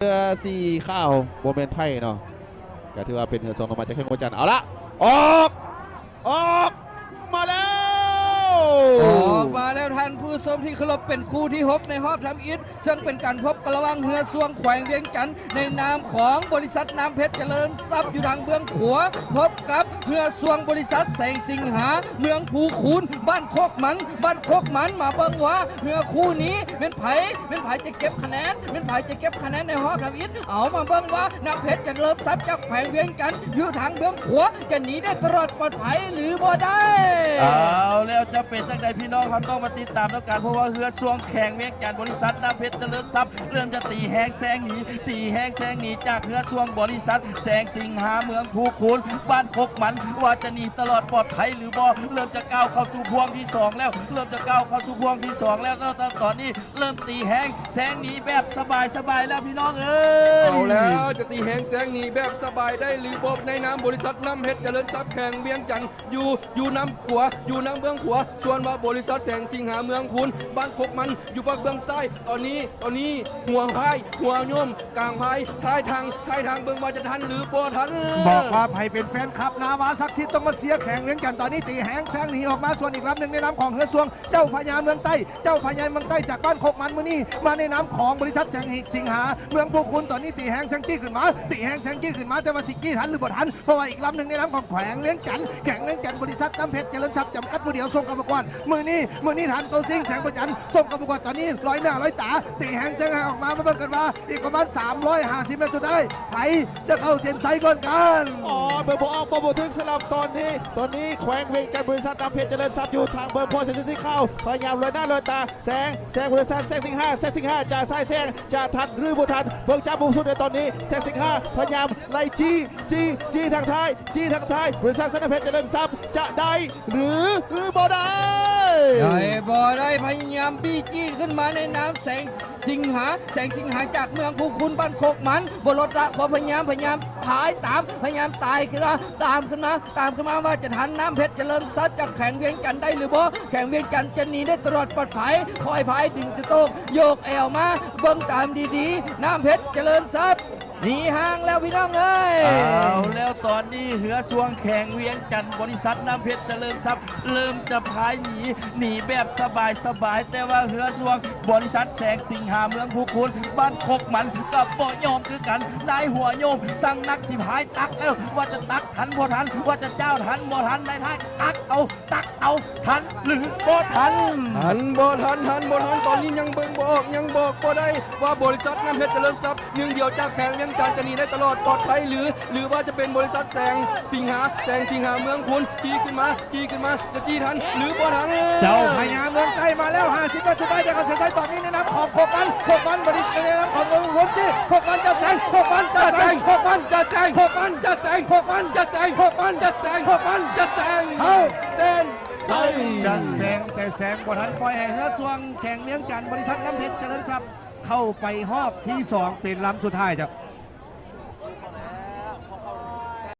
ເຮືອສີຂາວ ບໍ່ແມ່ນໃຜເນາະ ກໍຖືວ່າເປັນເຮືອຊ່ວງລົງມາຈາກແຂວງວຽງຈັນ. ເອົາລະ ອອກ ອອກມາແລ້ວ ອອກມາແລ້ວທ່ານຜູ້ຊົມທີ່ເຄົາລົບ, ເປັນຄູ່ທີຫົກໃນຮອບທຳອິດ ເຊິ່ງເປັນການພົບກັນລະຫວ່າງເຮືອຊ່ວງແຂວງວຽງຈັນ ໃນນາມຂອງບໍລິສັດນ້ຳເພັດຈະເລີນຊັບ ຢູ່ທາງເບື້ອງຂວາ ພົບກັບເຮືອຊ່ວງບໍລິສັດແສງສິງຫາ ເມືອງພູຄູນ ບ້ານໂຄກມັນ ບ້ານໂຄກມັນ. ມາເບິ່ງວ່າເຮືອຄູ່ນີ້ແມ່ນໃຜ ແມ່ນໃຜຈະເກັບຄະແນນ ແມ່ນໃຜຈະເກັບຄະແນນໃນຮອບທຳອິດ. ເອົາ ມາເບິ່ງວ່ານ້ຳເພັດຈະເລີນຊັບຈາກແຂວງວຽງຈັນ ຢູ່ທາງເບື້ອງຂວາ ຈະໜີໄດ້ຕະຫຼອດປອດໄພຫຼືບໍ່ໄດ້. ເອົາແລ້ວ ຈະເປັນຈັ່ງໃດ ພີ່ນ້ອງເຮົາຕ້ອງມາຕິດຕາມນຳກັນ ເພາະວ່າເຮືອຊ່ວງແຂວງວຽງຈັນ ບໍລິສັດນ້ຳເພັດຈະເລີນຊັບ ເລີ່ມຈະຕີແຮງແຊງໜີ ຕີແຮງແຊງໜີຈາກເຮືອຊ່ວງບໍລິສັດແສງສິງຫາ ເມືອງພູຄູນ ບ້ານໂຄກມັນ ວ່າຈະໜີຕະຫຼອດປອດໄພຫຼືບໍ່. ເລີ່ມຈະກ້າວເຂົ້າສູ່ພວງທີສອງແລ້ວ ເລີ່ມຈະກ້າວເຂົ້າສູ່ພວງທີສອງແລ້ວ. ຕອນ ຕອນນີ້ເລີ່ມຕີແຮງແຊງໜີແບບສະບາຍໆແລ້ວ ພີ່ນ້ອງເອີຍ. ເອົາແລ້ວ ຈະຕີແຮງແຊງໜີແບບສະບາຍໄດ້ຫຼືບໍ່ ໃນນາມບໍລິສັດນ້ຳເພັດຈະເລີນຊັບແຂວງວຽງຈັນ ຢູ່ ຢູ່ນຳຂວາ ຢູ່ນຳເບື້ອງຂວາ. ສ່ວນວ່າບໍລິສັດແສງສິງຫາ ເມືອງຄູນ ບ້ານໂຄກມັນ ຢູ່ຝັ່ງເບື້ອງຊ້າຍ. ຕອນນີ້ ຕອນນີ້ ຫົວພາຍ ຫົວໂຍມ ກາງພາຍ ທ້າຍທາງ ທ້າຍທາງ ເບິ່ງວ່າຈະທັນຫຼືບໍ່ທັນ. ບອກວ່າໃຜເປັນແຟນຄລັບນາວາສັກສິດ ຕ້ອງມາເຊຍແຂວງວຽງຈັນ. ຕອນນີ້ຕີແຮງແຊງໜີອອກມາ ສ່ວນອີກລຳໜຶ່ງໃນນາມຂອງເຮືອຊ່ວງເຈົ້າພະຍາເມືອງໃຕ້ ເຈົ້າພະຍາເມືອງໃຕ້ຈາກບ້ານໂຄກມັນ ມື້ນີ້ມາໃນນາມຂອງບໍລິສັດແສງສິງຫາ ເມືອງພູຄູນ. ຕອນນີ້ຕີແຮງແຊງຈີ້ຂຶ້ນມາ ຕີແຮງແຊງຈີ້ຂຶ້ນມາ ແຕ່ວ່າຊິຈີ້ທັນຫຼືບໍ່ທັນ ເພາະວ່າອີກລຳໜຶ່ງໃນນາມຂອງແຂວງວຽງຈັນ ແຂວງວຽງຈັນ ບໍລິສັດນ້ຳເພັດຈະເລີນຊັບຈຳກັດຜູ້ດຽວ ສົ່ງກຳມະກອນ. ມື້ນີ້ ມື້ນີ້ທ່ານໂຕຊິງ ແສງປະຈັນ ສົ່ງກຳມະກອນ. ຕອນນີ້ລອຍໜ້າລອຍຕາ ຕີແຮງແຊງໃຫ້ອອກມາ ມາເບິ່ງກັນວ່າ ອີກປະມານສາມຮ້ອຍຫ້າສິບແມັດສຸດທ້າຍ ໃຜຈະເຂົ້າເສັ້ນໄຊກ່ອນກັນ. ອໍ ເບີບໍ່ອອກ ເບີບໍ່ຖືກສຳລັບຕອນນີ້. ຕອນນີ້ແຂວງວຽງຈັນ ບໍລິສັດນ້ຳເພັດຈະເລີນຊັບ ຢູ່ທາງເບື້ອງຂວາ ເສື້ອສີຂາວ ພະຍາຍາມລອຍໜ້າລອຍຕາ ແສງ ແສງບໍລິສັດແສງສິງຫາ ແສງສິງຫາຈະສາຍແຊງ ຈະທັນຫຼືບໍ່ທັນ. ເບິ່ງຈາກມຸມສຸດໃນຕອນນີ້ ແສງສິງຫາພະຍາຍາມໄລ່ຈີ້ ຈີ້ ຈີ້ທາງທ້າຍ ຈີ້ທາງທ້າຍ ບໍລິສັດນ້ຳເພັດຈະເລີນຊັບ ຈະໄດ້ຫຼືບໍ່ໄດ້? ໄດ້ບໍ່ໄດ້ ພະຍາຍາມບີ້ຈີ້ຂຶ້ນມາໃນນາມແສງສິງຫາ ແສງສິງຫາຈາກເມືອງພູຄູນ ບ້ານໂຄກມັນ ບໍ່ລົດລະຄວາມພະຍາຍາມ ພະຍາຍາມພາຍຕາມ ພະຍາຍາມຕາຍຂຶ້ນມາ ຕາມຂຶ້ນມາ ຕາມຂຶ້ນມາ ວ່າຈະທັນນ້ຳເພັດຈະເລີນຊັບຈາກແຂວງວຽງຈັນໄດ້ຫຼືບໍ່? ແຂວງວຽງຈັນຈະໜີໄດ້ຕະຫຼອດປອດໄພ ຄ່ອຍພາຍດຶງສະໂຕກ ໂຍກແອວມາ ເບິ່ງຕາມດີໆ ນ້ຳເພັດຈະເລີນຊັບ ໜີຫ່າງແລ້ວພີ່ນ້ອງເອີຍ. ເອົາແລ້ວ ຕອນນີ້ເຮືອຊ່ວງແຂວງວຽງຈັນ ບໍລິສັດນ້ຳເພັດຈະເລີນຊັບ ເລີ່ມຈະພາຍໜີ ໜີແບບສະບາຍໆ ແຕ່ວ່າເຮືອຊ່ວງບໍລິສັດແສງສິງຫາ ເມືອງພູຄູນ ບ້ານໂຄກມັນ ກໍບໍ່ຍອມຄືກັນ. ນາຍຫົວໂຍມສັ່ງນັກຊິພາຍຕັກແລ້ວ ວ່າຈະຕັກທັນບໍ່ທັນ ວ່າຈະຈ້າວທັນບໍ່ທັນ. ນາຍທ້າຍຕັກເອົາ ຕັກເອົາ ທັນຫຼືບໍ່ທັນ? ທັນບໍ່ທັນ ທັນບໍ່ທັນ ຕອນນີ້ຍັງເບິ່ງບໍ່ອອກ ຍັງບອກບໍ່ໄດ້ວ່າບໍລິສັດນ້ຳເພັດຈະເລີນຊັບ ໜຶ່ງດຽວຈາກແຂວງວຽງຈັນ ຈະໜີໄດ້ຕະຫຼອດປອດໄພ ຫຼື ຫຼືວ່າຈະເປັນບໍລິສັດແສງສິງຫາ ແສງສິງຫາເມືອງຄູນ ຈີ້ຂຶ້ນມາ ຈີ້ຂຶ້ນມາ ຈະຈີ້ທັນຫຼືບໍ່ທັນ? ເຈົ້າພະຍາເມືອງໃຕ້ມາແລ້ວ ຫ້າສິບເມັດສຸດທ້າຍຈະເຂົ້າເສັ້ນໄຊ ຕອນນີ້ໃນນາມຂອງໂຄກມັນ ໂຄກມັນບໍລິສັດ ໃນນາມຂອງເມືອງຄູນຈີ້ ໂຄກມັນຈະແຊງ ໂຄກມັນຈະແຊງ ໂຄກມັນຈະແຊງ ໂຄກມັນຈະແຊງ ໂຄກມັນຈະແຊງ ໂຄກມັນຈະແຊງ ໂຄກມັນຈະແຊງ ເຂົ້າເສັ້ນໄຊ ຈະແຊງ ແຕ່ແຊງບໍ່ທັນ ປ່ອຍໃຫ້ເຮືອຊ່ວງແຂວງວຽງຈັນ ບໍລິສັດນ້ຳເພັດຈະເລີນຊັບ ເຂົ້າໄປຮອບທີສອງ ເປັນລຳສຸດທ້າຍເຈົ້າ.